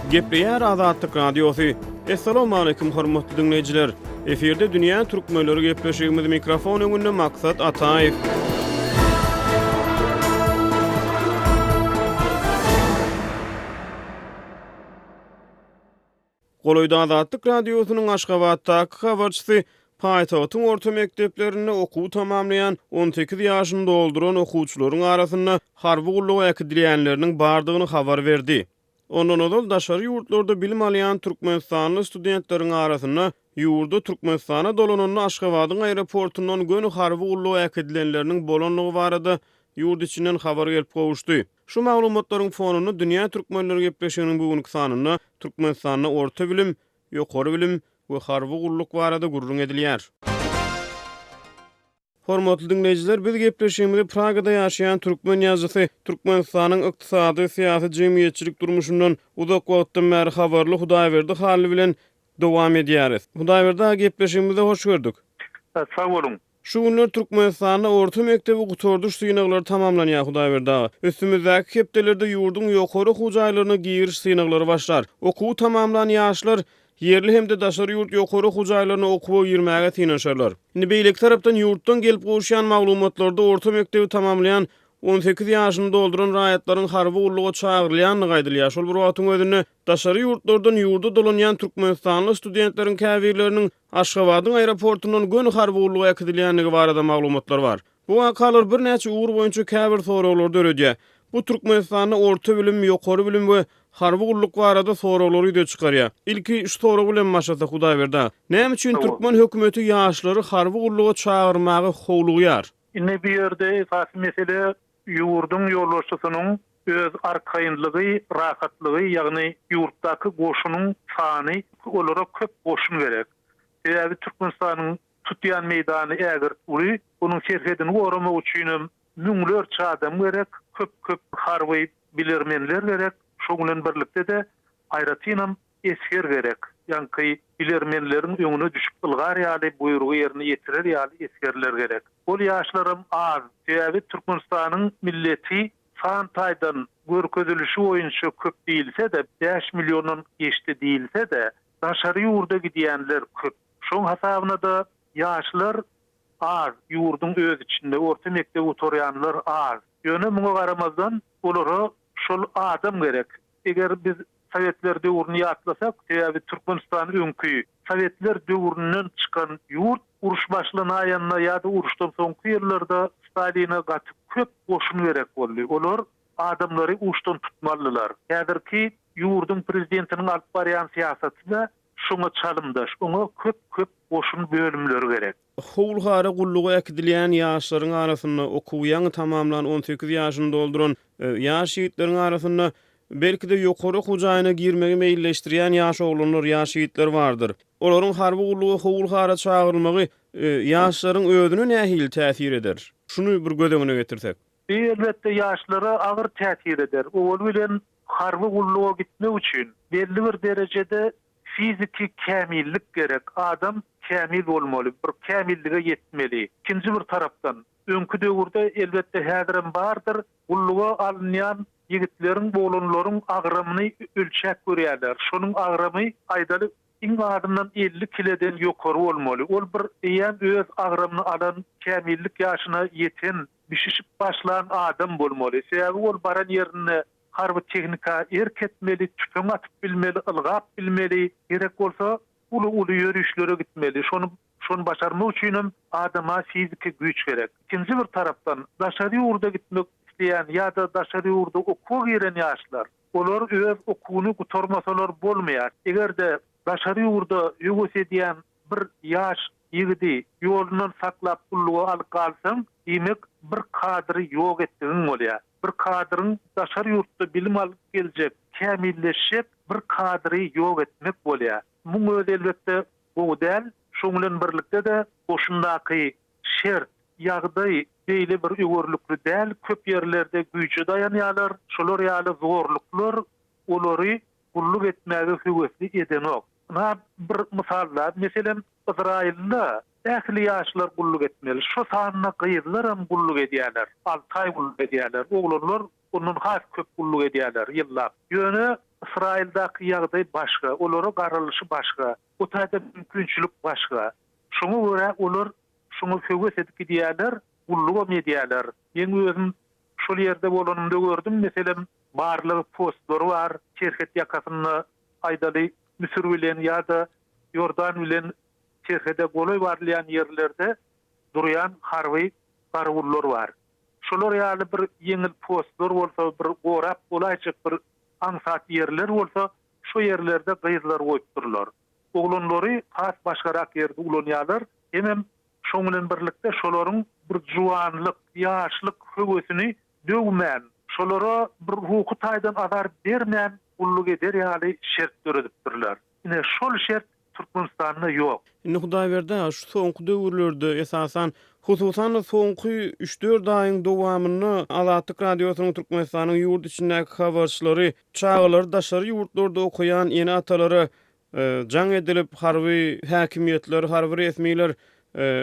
Gepleýär Azatlyk Radiosy. Assalamualaikum hormatly diňleýjiler. Efirde dünýä türkmenleri gepleşigimiz mikrofon öňünde Maksat Ataýew. Golaýda Azatlyk Radiosynyň Aşgabatdaky habarçysy paýtagtyň orta mekdeplerinde okuw tamamlaýan 18 ýaşyny dolduran okuwçylaryň arasynda harby gulluga äkidilýänleriniň bardygyny habar berdi. Ondan ozal daşary ýurtlarda bilim alýan türkmenistanly studentleriň arasynda ýurda Türkmenistana dolananda Aşgabadyň aeroportundan göni harby gulluga äkidilenleriniň bolandygy barada ýurt içinden habar gelip gowuşdy. Şu maglumatlaryň fonunda Dünýä türkmenleri gepleşiginiň bu günki sanynda Türkmenistanda orta bilim, ýokary bilim we harby gulluk barada gürrüň edilýär. Hormatly diňleýjiler, biz gepleşigimizi Pragada ýaşaýan türkmen ýazyjysy, Türkmenistanyň ykdysady, syýasy, jemgyýetçilik durmuşyndan uzak wagtdan bäri habarly Hudaýberdi Hally bilen dowam edýäris. Hudaýberdi aga, gepleşigimize hoş gördük. Sag boluň. Şu günler Türkmenistanda orta mekdebi gutardyş synaglary tamamlanýar, Hudaýberdi aga. Üstümizdäki hepdelerde ýurduň ýokary okuw jaýlaryna giriş synaglary başlar. Okuwy tamamlan ýaşlar ýerli hem-de daşary ýurt ýokary okuw jaýlaryna okuwa girmäge synanyşarlar. Indi beýleki tarapdan ýurtdan gelip gowuşýan maglumatlarda orta mekdebi tamamlaýan 18 ýaşyny dolduran raýatlaryň harby gulluga çagyrylýandygy aýdylýar. Şol bir wagtyň özünde, daşary ýurtlardan ýurda dolanýan türkmenistanly studentleriň käbirleriniň Aşgabadyň aeroportundan göni harby gulluga äkidilýändigi barada maglumatlar bar. Bu wakalar birnäçe ugur boýunça käbir soraglary döredýär. Bu Türkmenistanda orta bilim, ýokary bilim we harby gulluk barada soraglary ýüze çykarýar. Ilki şu sorag bilen başlasak, Hudaýberdi aga. Näme üçin türkmen hökümeti ýaşlary harby gulluga çagyrmaga howlugýar? Indi bu ýerde esasy mesele ýurduň ýolbaşçysynyň öz arkaýynlygy, rahatlygy, ýagny ýurtdaky goşunyň sany, olara köp goşun gerek. Sebäbi Türkmenistanyň tutýan meýdany ägirt uly, onuň serhedini goramak üçinem müňlerçe adam gerek, köp-köp harby bilermenler gerek, şoň bilen birlikde-de aýratynam esger gerek, ýaňky bilermenleriň öňüne düşüp ylgar ýaly, buýrugy ýerine ýetirer ýaly esgerler gerek. Ol ýaşlaram az, sebäbi Türkmenistanyň milleti san taýdan görkezilişi boýunça köp diýilse-de, bäş milliondan geçdi diýilse-de, daşary ýurda gidýänler köp. Şoň hasabyna-da ýaşlar az, ýurduň öz içinde orta mekdebi gutarýanlar az. Ýöne muňa garamazdan, olara şol adam gerek. Eger biz sowetler döwrüni ýatlasak, sebäbi Türkmenistan öňki sowetler döwründen çykan ýurt, uruş başlanaýanda ýa-da uruşdan soňky ýyllarda Staline gaty köp goşun gerek boldy. Olar adamlary uçdan tutmalydylar. Häzirki ýurduň prezidentiniň alyp barýan syýasaty-da şoňa çalymdaş. Oňa köp-köp goşun bölümleri gerek. Howul-hara gulluga äkidilýän ýaşlaryň arasynda, okuwy ýaňy tamamlan, 18 ýaşyny dolduran ýaş ýigitleriň arasynda, belki-de, ýokary okuw jaýyna girmegi meýilleşdirýän ýaş oglanlar, ýaş ýigitler bardyr. Olaryň harby gulluga howul-hara çagyrylmagy ýaşlaryň özüne nähili täsir eder? Şuny bir göz öňüne getirsek. Bu, elbetde, ýaşlara agyr täsir eder. Owal bilen, harby gulluga gitmek üçin belli bir derejede Fiziki kämillik gerek. Adam kämil bolmaly, bir kämillige ýetmeli. Ikinji bir tarapdan, öňki döwürde, elbetde häzirem bardyr, gulluga alynýan ýigitleriň, oglanlaryň agramyny ölçäp görýärler. Şonuň agramy, aýdaly, iň azyndan 50 kileden ýokary bolmaly. Ol bir eýýäm öz agramyny alan, kämillik ýaşyna ýeten, bişişip başlan adam bolmaly. Sebäbi ol baran ýerinde Harby tehnika erk etmeli, tüpeň atyp bilmeli, ylgap bilmeli, gerek bolsa uly-uly ýörişlere gitmeli. Şony şony başarmak üçinem adama fiziki güýç gerek. Ikinji bir tarapdan, daşary ýurda gitmek isleýän ýa-da daşary ýurda okuwa giren ýaşlar, olar öz okuwyny gutarmasalar bolmaýar. Eger-de daşary ýurda höwes edýän bir ýaş ýigidi ýolundan saklap gulluga alyp galsaň, diýmek, bir kadry ýok etdigiň bolýar. Bir kadryň daşary ýurtda bilim alyp geljek, kämilleşjek bir kadry ýok etmek bolýar. Muň özi elbetde gowy däl. Şoň bilen birlikde-de goşundaky şert, ýagdaý beýle bir öwerlikli däl. Köp ýerlerde güýje daýanýarlar. Şolar ýaly zorluklar olary gulluk etmäge höwesli edenok. Ynha, bir mysal-da, meselem, Yzraýylda ähli ýaşlar gulluk etmeli, şo sanda gyzlaram gulluk edýärler, alty aý gulluk edýärler, oglanlar ondan has köp gulluk edýärler, ýyllap. Ýöne. Ysraýyldaky ýagdaý başga, olara garalyşy başga, o taýda mümkinçilik başga. Şoňa görä olar şoňa höwes edip gidýärler, gullugam edýärler. Meň özüm şol ýerde bolanymda gördüm, meselem, barlag postlary bar, serhet ýakasynda, aýdaly, Müsür bilen ýa-da Iordan bilen serhede golaý barylýan ýerlerde durýan harby garawullar bar. Şolar ýaly bir ýeňil postlar bolsa, bir gorap bolaýjak bir aňsat ýerler bolsa, şo ýerlerde gyzlary goýupdyrlar. Oglanlary has başgarak ýerde ulanýarlar. Hemem şoň bilen birlikde şolaryň bir juwanlyk, ýaşlyk höwesini döwmän, şolara bir ruhy taýdan azar bermän gulluk eder ýaly şert döredipdirler. Ine, şol şert Türkmenistanda ýok. Indi Hudaýberdi aga, şu soňky döwürlerde, esasan, hususan-da soňky üç-dört aýyň dowamynda Azatlyk Radiosynyň Türkmenistanyň ýurt içindäki habarçylary çagalary daşary ýurtlarda okaýan ene-atalara jaň edilip, harby häkimiýetler, harby resmiler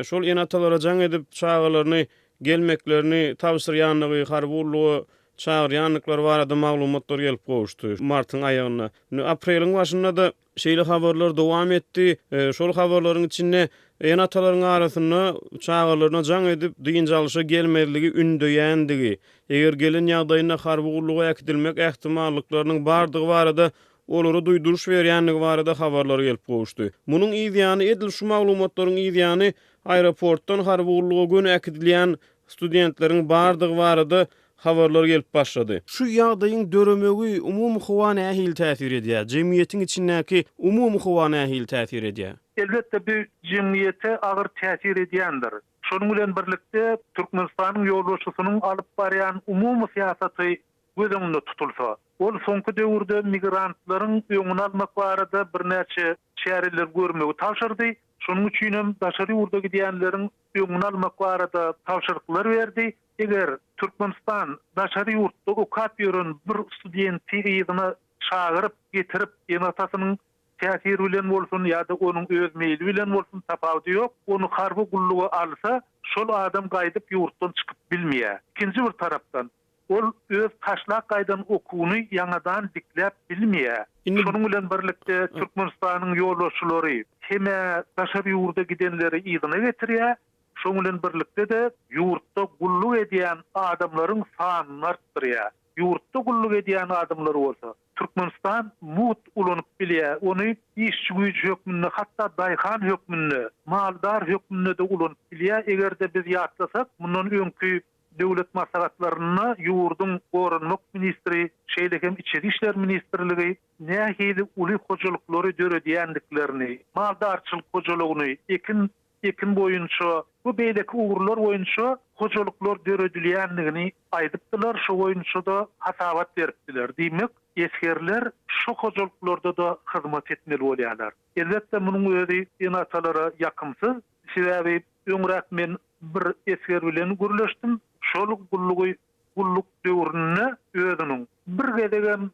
şol ene-atalara jaň edip, çagalaryny gelmeklerini tabşyrýandygy, harby gulluga çagyrýandyklary barada maglumatlar gelip gowuşdy martyň aýagynda. Indi apreliň başynda-da şeýle habarlar dowam etdi. Şol habarlaryň içinde ene-atalaryň arasynda çagalaryna jaň edip, dynç alşa gelmezligi ündeýändigi, eger gelen ýagdaýynda harby gulluga äkidilmek ähtimallyklarynyň bardygy barada olara duýduryş berýändigi barada habarlar gelip gowuşdy. Munuň yz ýany, edil şu maglumatlaryň yz ýany aeroportdan harby gulluga göni äkidilýän studentleriň bardygy barada habarlar gelip başlady. Şu ýagdaýyň döremegi umumy howa nähili täsir edýär? Jemgyýetiň içindäki umumy howa nähili täsir edýär? Elbetde, bu jemgyýete agyr täsir edýändir. Şonuň bilen birlikde, Türkmenistanyň ýolbaşçysynyň alyp barýan umumy syýasaty göz öňünde tutulsa, ol soňky döwürde migrantlaryň öňüni almak barada birnäçe çäreleri görmegi tabşyrdy. Şonuň üçin hem daşary ýurda gidýänleriň öňüni almak barada tabşyryklar berdi. Eger Türkmenistan daşary ýurtda okap ýören bir studenti yzyna çagyryp getirip, ene-atasynyň täsiri bilen bolsun ýa-da onuň öz meýli bilen bolsun, tapawudy ýok, ony harby gulluga alsa, şol adam gaýdyp ýurtdan çykyp bilmeýär. Ikinji bir tarapdan, Ol öz taşlap gaýdan okuwyny ýaňadan dikläp bilmeýär. Şonuň bilen birlikde Türkmenistanyň ýolbaşçylary hem-ä daşary ýurda gidenleri yzyna getirýär, şonuň bilen birlikde-de ýurtda gulluk edýän adamlaryň sanyny artdyrýar. Ýurtda gulluk edýän adamlary bolsa Türkmenistan mugt ulanyp bilýär, ony işçi güýji hökmünde, hatda daýhan hökmünde, maldar hökmünde-de ulanyp bilýär. Eger-de biz ýatlasak, mundan öňki Döwlet maslahatlarynda ýurduň Goranmak ministri, şeýle hem Içeri işler ministrligi nähili uly hojalyklary döredýändiklerini, maldarçylyk hojalygyny, ekin ekin boýunça we beýleki ugurlar boýunça hojalyklar döredilýändigini aýdypdylar, şo boýunça-da hasabat beripdiler. Diýmek, esgerler şo hojalyklarda-da hyzmat etmeli bolýarlar. Elbetde, munuň özi ene-atalara ýakymsyz, sebäbi öňräk men bir esger bilen gürleşdim. Şol gullugy gulluk döwründe özüniň bir gezegem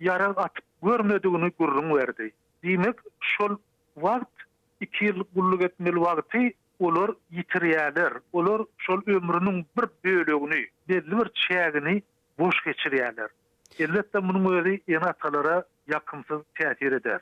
ýarag atyp görmedigini gürrüň berdi. Diýmek, şol wagt, iki ýyl gulluk etmeli wagty olar ýitirýärler. Olar şol ömrüniň bir bölegini, belli bir çägini boş geçirýärler. Elbetde, munuň özi ene-atalara ýakymsyz täsir eder.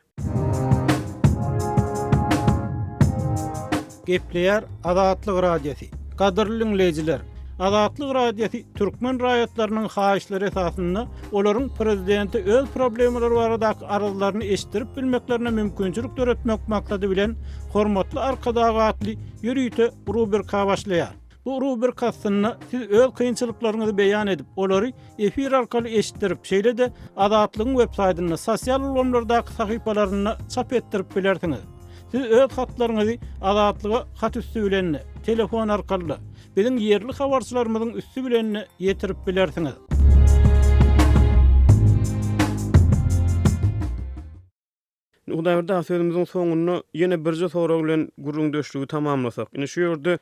Gepleýär Azatlyk Radiosy. Gadyrly diňleýjiler! Azatlyk Radiosy türkmen raýatlarynyň haýyşlary esasynda olaryň prezidente öz problemalary baradaky arzlaryny eşitdirip bilmeklerine mümkinçilik döretmek maksady bilen Hormatly Arkadag atly ýörite rubrika başlaýar. Bu rubrika astynda siz öz kynçylyklaryňyzy beýan edip, olary efir arkaly eşitdirip, şeýle-de Azatlygyň websaýtynda, sosial ulgamlardaky sahypalarynda çap etdirip bilersiňiz. Siz öz hatlaryňyzy Azatlyga hat üsti bilen-de, telefon arkaly-da, biziň ýerli habarçylarymyzyň üsti bilen-de ýetirip bilersiňiz. Hudaýberdi aga, sözümiziň soňunda ýene birje sorag bilen gürrüňdeşligi tamamlasak. Indi şu ýerde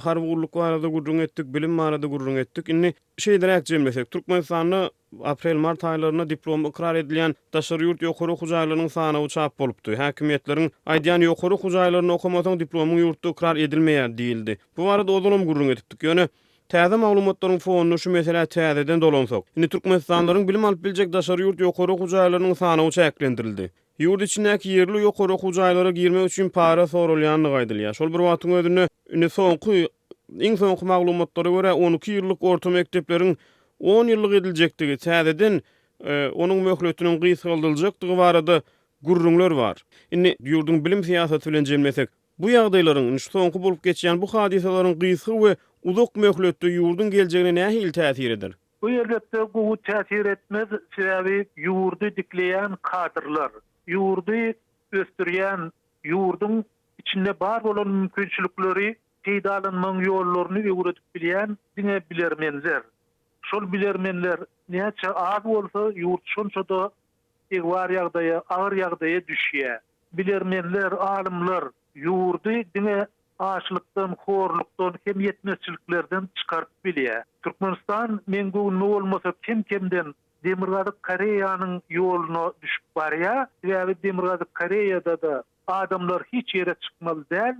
harby gulluk barada gürrüň etdik, bilim barada gürrüň etdik. Indi şeýleräk jemlesek, Türkmenistanda aprel-mart aýlarynda diplomy ykrar edilýän daşary ýurt ýokary okuw jaýlarynyň sanawy çap bolupdy. Häkimiýetleriň aýdýan ýokary okuw jaýlarynda okamasaň diplomyň ýurtda ykrar edilmeýär diýildi. Bu barada ozalam gürrüň edipdik. Ýöne. Täze maglumatlaryň fonunda şu meselä täzeden dolansak. Indi türkmenistanlylaryň bilim alyp biljek daşary ýurt ýokary okuw jaýlarynyň sanawy çäklendirildi. Ýurt içindäki ýerli ýokary okuw jaýlara girmek üçin para soralýandygy aýdylýar. Şol bir wagtyň özünde, indi soňky iň soňky maglumatlara görä, 12 ýyllyk orta mekdepleriň on ýyllyk ediljekdigi, täzeden onuň möhletiniň gysgaldyljakdygy barada gürrüňler bar. Indi ýurduň bilim syýasaty bilen jemlesek, bu ýagdaýlaryň, indi şu soňky bolup geçýän bu hadysalaryň gysga we uzak möhletde ýurduň geljegine nähili täsir eder? Bu elbetde gowy täsir etmez, sebäbi ýurdy dikleýän kadrlar, ýurdy ösdürýän, ýurduň içinde bar bolan mümkinçilikleri peýdalanmagyň ýollaryny öwredip bilýän diňe bilermenler. Şol bilermenler näçe az bolsa, ýurt şonça-da egbar ýagdaýa, agyr ýagdaýa düşýär. Bilermenler, alymlar ýurdy diňe açlykdan, horlukdan hem ýetmezçiliklerden çykaryp bilýär. Türkmenistan, meň göwnüme bolmasa, kem-kemden Demirgazyk Koreýanyň ýoluna düşüp barýar. Sebäbi Demirgazyk Koreýada-da adamlar hiç ýere çykmaly däl,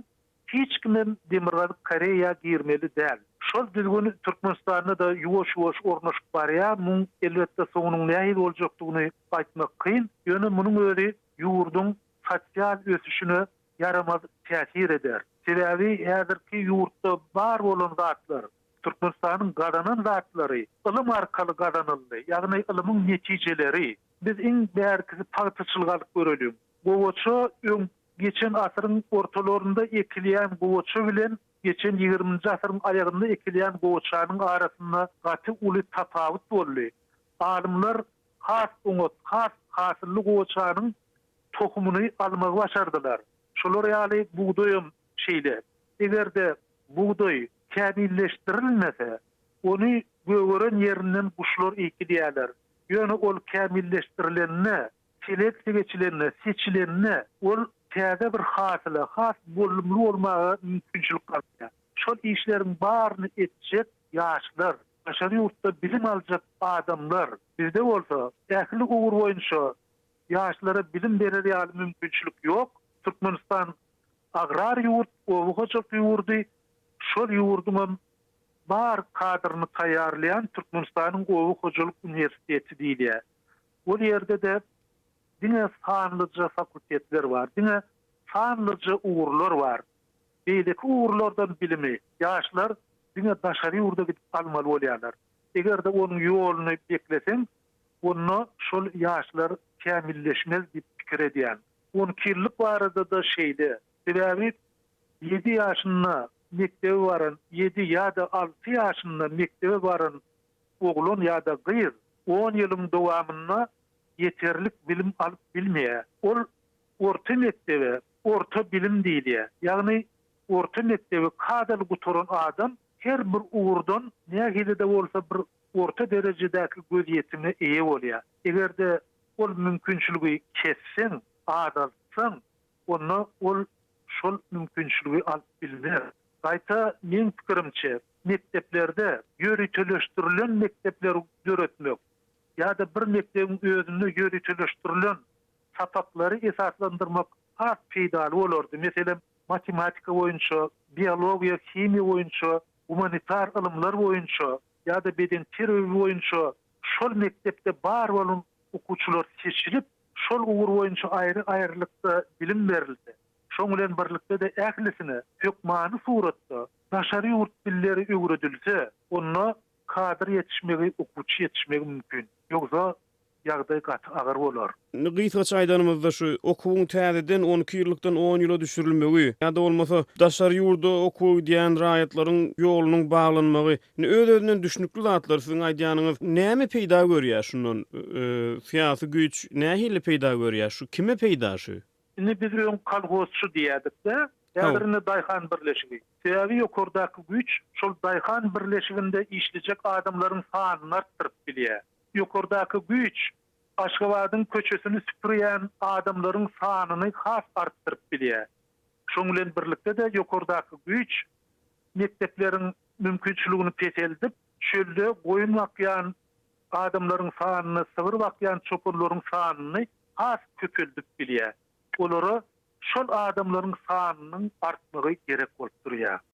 Hiç kimem Demirgazyk Koreýa girmeli däl. Şol düzgün Türkmenistanda-da ýuwaş-ýuwaş ornaşyp barýar. Muň elbetde soňunyň nähili boljakdygyny aýtmak kyn. Ýöne munuň özi ýurduň sosial ösüşine ýaramaz täsir eder. Sebäbi häzirki ýurtda bar bolan zatlar, Türkmenistanyň gazanan zatlary ylym arkaly gazanyldy. Ýagny ylymyň netijeleri. Biz iň bärkisi pagtaçylygy alyp göreliň. Gowaça öň Geçen asyryň ortalarynda ekilýän gowaça bilen geçen ýigriminji asyryň aýagynda ekilýän gowaçanyň arasynda gaty uly tapawut boldy. Alymlar has oňat, has hasylly gowaçanyň tohumyny almagy başardylar. Şolar ýaly bugdaýam şeýle. Eger-de bugdaý kämilleşdirilmese, ony gögeren ýerinden guşlar iýip gidýärler. Ýöne ol kämilleşdirilende, Seleksiýa geçilende, seçilende ol täze bir hasyla, has bollumly bolmaga mümkinçilik gazanýar. Şol işleriň baryny etjek ýaşlar, daşary ýurtda bilim aljak adamlar, bizde bolsa ähli ugur boýunça ýaşlara bilim berer ýaly mümkinçilik ýok. Türkmenistan agrar ýurt, oba hojalyk ýurdy, şol ýurduňam bar kadryny taýýarlaýan Türkmenistanyň oba hojalyk uniwersiteti diýilýär. Ol ýerde-de diňe sanlyja fakultetler bar, diňe sanlyja ugurlar bar. Beýleki ugurlardan bilimi ýaşlar diňe daşary ýurda gidip almaly bolýarlar. Eger-de onuň ýoluny bekleseň, onda şol ýaşlar kämilleşmez diýip pikir edýän. On iki ýyllyk barada-da şeýle. Sebäbi ýedi ýaşynda mekdebe baran, ýedi ýa-da alty ýaşynda mekdebe baran oglan ýa-da gyz on ýylyň dowamynda ýeterlik bilim alyp bilmeýär. Ol orta mekdebe orta bilim diýilýär. Ýagny orta mekdebi kadaly gutaran adam her bir ugurdan nähili-de bolsa bir orta derejedäki gözýetime eýe bolýar. Eger-de ol mümkinçiligi kesseň, azaltsaň, onda ol şol mümkinçiligi alyp bilmez. Gaýta meň pikirimçe, mekdeplerde ýöriteleşdirilen mekdepleri döretmek ýa-da bir mekdebiň özünde ýöriteleşdirilen sapaklary esaslandyrmak has peýdaly bolardy. Meselem, matematika boýunça, biologiýa, himiýa boýunça, gumanitar ylymlar boýunça ýa-da bedenterbiýe boýunça şol mekdepde bar bolan okuwçylar seçilip, şol ugur boýunça aýry-aýrylykda bilim berilse. Şoň bilen birlikde-de ählisine hökmany suratda daşary ýurt dilleri öwredilse, onda kadr ýetişmegi, okuwçy ýetişmegi mümkin. Ýogsa ýagdaý gaty agyr bolar. Indi gysgaça aýdanymyzda şu okuwyň täzeden 12 ýyllykdan on ýyla düşürilmegi ýa-da bolmasa daşary ýurda okuwa gidýän raýatlaryň ýolunyň baglanmagy indi öz-özünden düşnükli zatlar siziň aýdýanyňyz näme peýda görýär şundan syýasy güýç nähili peýda görýär şu kime peýda şu? Indi biz öň kolhozçy diýýärdik-de, häzir indi daýhan birleşigi. Sebäbi ýokardaky güýç şol daýhan birleşiginde işlejek adamlaryň sanyny artdyryp bilýär. Ýokardaky güýç Aşgabadyň köçesini süpürýän adamlaryň sanyny has artdyryp bilýär. Şoň bilen birlikde-de ýokardaky güýç mekdepleriň mümkinçiligini peseldip, çölde goýun bakýan adamlaryň sanyny, sygyr bakýan çopanlaryň sanyny has köpeldip bilýär. Olara şol adamlaryň sanynyň artmagy gerek bolup durýar.